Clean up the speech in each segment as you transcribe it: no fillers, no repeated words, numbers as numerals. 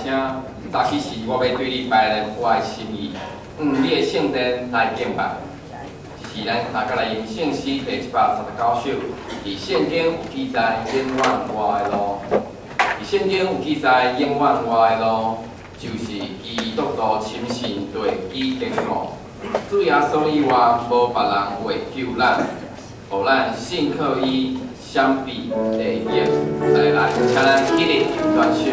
聲，早起時我欲對你擺列我的心意，向你的聖殿來敬拜。這是咱三甲來吟聖詩第139首，佇聖經有記載永遠活的路，佇聖經有記載永遠活的路，就是基督徒深信地基堅固。主耶穌以外，無別人會救咱，予咱信靠伊，閃避地獄。來來，請咱起立轉手。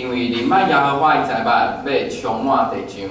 因為認捌耶和華的財物欲充滿地上。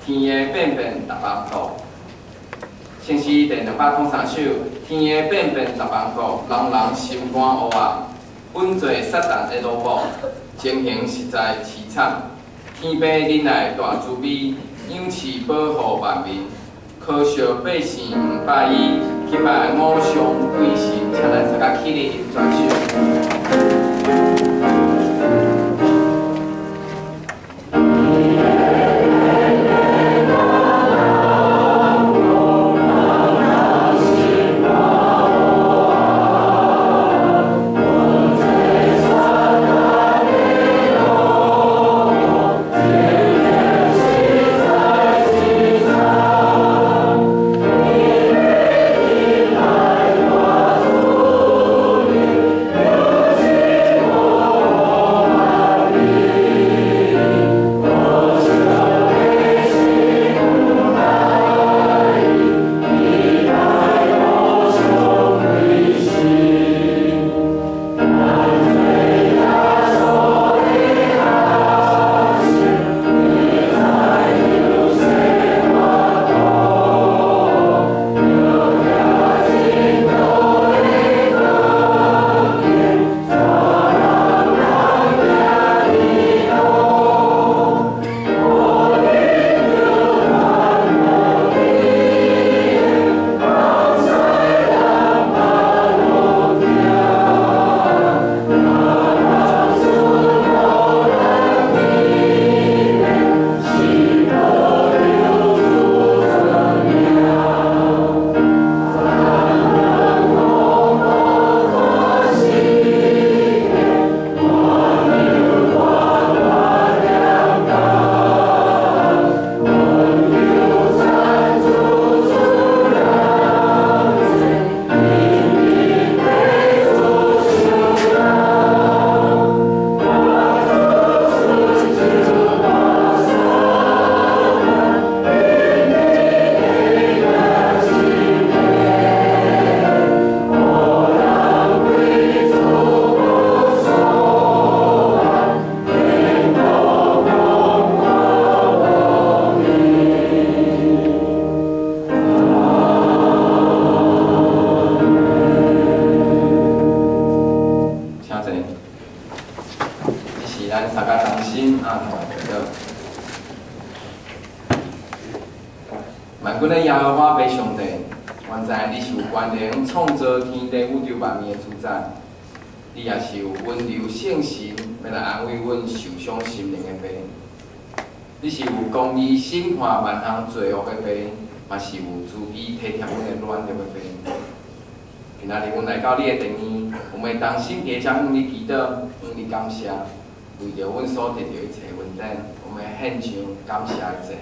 天的變變逐萬國，聖詩第203首，天的變變逐萬國，人人心肝烏暗，穩做撒旦的奴僕，情形實在淒慘。天父忍耐大慈悲，仰賜保護萬民，可惜百姓毋拜伊，去拜偶像鬼神，請咱大家起立全首。你也是有溫柔聖神，欲來安慰阮受傷心靈的父。你是有公義審判萬項罪惡的父，嘛是有慈悲體貼阮的軟弱的父。今仔日阮來到你的殿院，有會同心齊將向你祈禱，向你感謝，為著阮所得著一切恩典，阮欲獻上感謝的祭。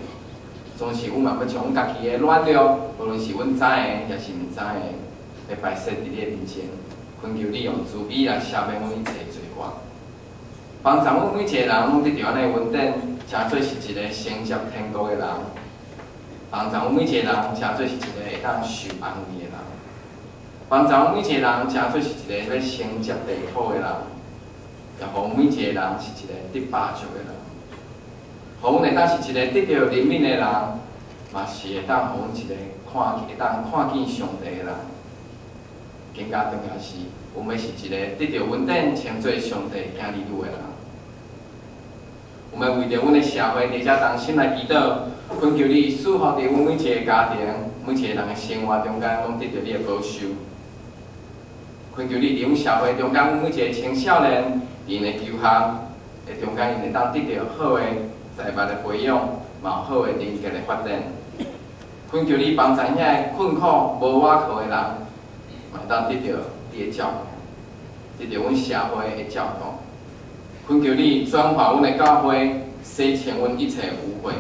總是阮嘛欲將阮家己的軟弱，無論是阮知的，抑是毋知的，欲擺設佇你的面前。懇求你用慈悲來赦免阮一切罪過，幫助阮每一個人攏得著按呢恩典，成做是一個承接天國的人。幫助阮每一個人，成做是一個會當受安慰的人。幫助阮每一個人，成做是一個欲承接地土的人。也予阮每一個人是一個得飽足的人。予阮會當是一個得著憐憫的人，嘛是會當予阮一個看會當看見上帝的人。更加重要是，阮欲是一個得著恩典，稱做上帝囝兒女的人。阮欲為著阮的社會佇遮同心來祈禱，懇求你賜福佇阮每一個家庭、每一個人的生活中間，攏得著你的保守。懇求你佇阮社會中間，阮每一个青少年，𪜶的求學的中間，𪜶會當得著好的才藝的培養，嘛有好的人格的發展。懇求你幫助遐个困苦無倚靠的人，嘛會當得著你的照顧，得著阮社會的照顧。懇求你轉化阮的教會，洗清阮一切污穢。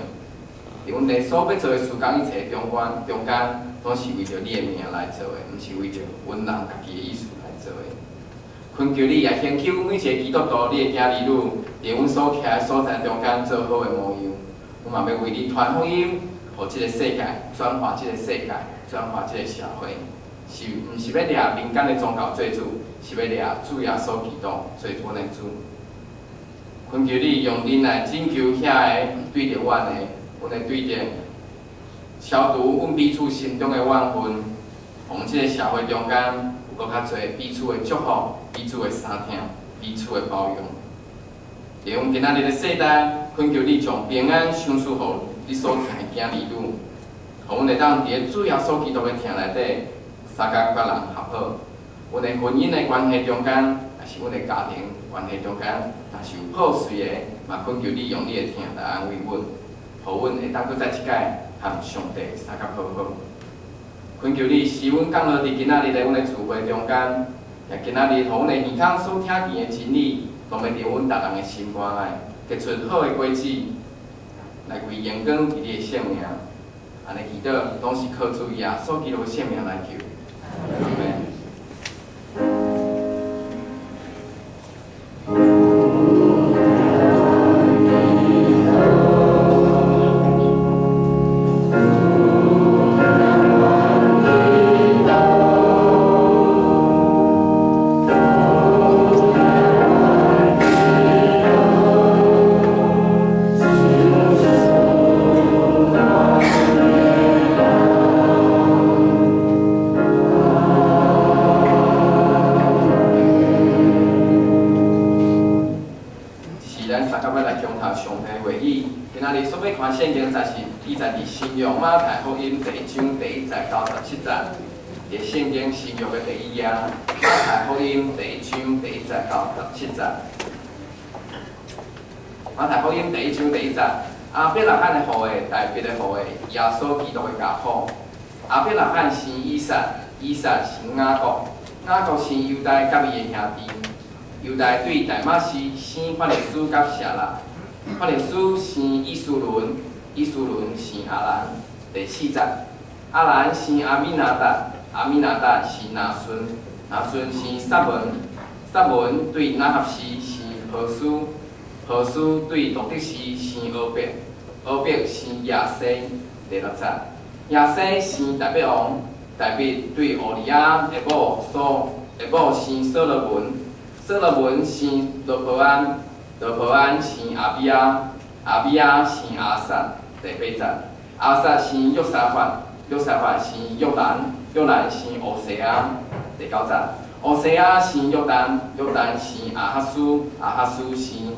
佇阮佇所欲做的事工一切中間中間，攏是為著你的名來做的，毋是為著阮人家己的意思來做的。懇求你也興起阮每一个基督徒，你的囝兒女，佇阮所徛的所在中間做好的模樣。阮嘛欲為你傳福音，予這个世界轉化這个世界，轉化這个社會，是毋是欲掠民間的宗教做主，是欲掠主耶穌基督做阮的主。懇求你用仁愛拯救遐个毋對著阮的，阮的對敵，消除阮彼此心中的怨恨，予阮這个社會中間有閣較濟彼此的祝福、彼此的相疼、彼此的包容。佇阮今仔日的世代，懇求你將平安賞賜予你所疼的囝兒女，予阮會當佇咧主耶穌基督的疼內底，相共佮人和好。阮的婚姻的關係中間，抑是阮的家庭關係中間，若是有破碎的，嘛懇求你用你的疼來安慰阮，予阮會當閣再一擺和上帝相佮好好。懇求你賜阮降落佇今仔日的阮的聚會中間，也今仔日予阮的耳孔所聽見的真理，攏欲佇阮逐人的心肝內結出好的果子，來歸榮光佇你的聖名。按呢祈禱，攏是靠主耶穌基督的聖名來求。阿們。聖經就是記載佇新約馬太福音第一章第一節到十七節，佇聖經新約的第一頁，馬太福音第一章第一節到十七節。馬太福音第一章第一節，亞伯拉罕的後裔，大衛的後裔，耶穌基督的家譜。亞伯拉罕生以撒，以撒生雅各，雅各生猶大佮伊的兄弟。猶大對大馬士生法勒斯佮舍拉。法勒斯生以斯崙，以斯崙生亞蘭。第四節，亞蘭生亞米拿達，亞米拿達生拿順，拿順生撒文，撒文對拿合士生波斯，波斯對路得士生俄伯，俄伯生耶西。第六節，耶西生大衛王，大衛對烏利亞的某所的某生所羅門，所羅門生羅波安。羅波安生亞比亞，亞比亞生亞撒。第八節，亞撒生約沙法，約沙法生約蘭，約蘭生烏西亞。第九節，烏西亞生約旦，約旦生亞哈斯，亞哈斯生希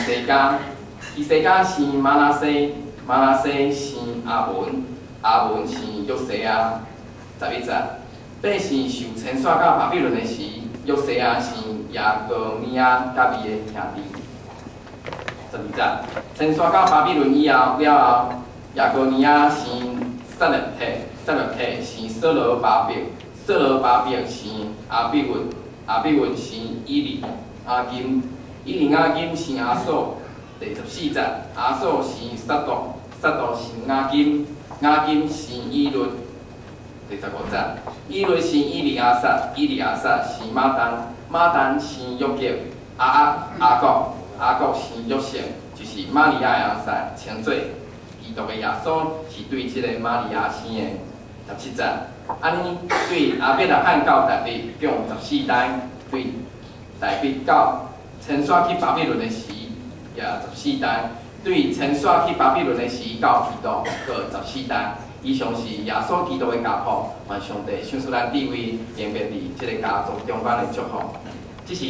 西家，希西家生瑪拿西，瑪拿西生亞文，亞文生約西亞。十一節，百姓受遷徙到巴比倫的時，約西亞生耶哥尼亞佮伊的兄弟。十二節，遷徙到巴比倫以後了後，耶哥尼亞生撒勒鐵，撒勒鐵生所羅巴伯，所羅巴伯生亞比運，亞比運生以利亞金，以利亞金生亞索。第十四節，亞索生撒督，撒督生雅金，雅金生以律。第十五節，以律生以利亞撒，以利亞撒生馬丹，馬丹生約結，亞亞雅各。雅各生約瑟，就是瑪利亞的翁婿，稱做基督的耶穌，是對這個瑪利亞生的。十七節，按呢對亞伯拉罕到大衛共十四代，對大衛到遷徙去巴比倫的時，也十四代；對遷徙去巴比倫的時到基督，閣十四代。以上是耶穌基督的家譜，願上帝賞賜咱智慧，明白佇這个家族中間的祝福。這是。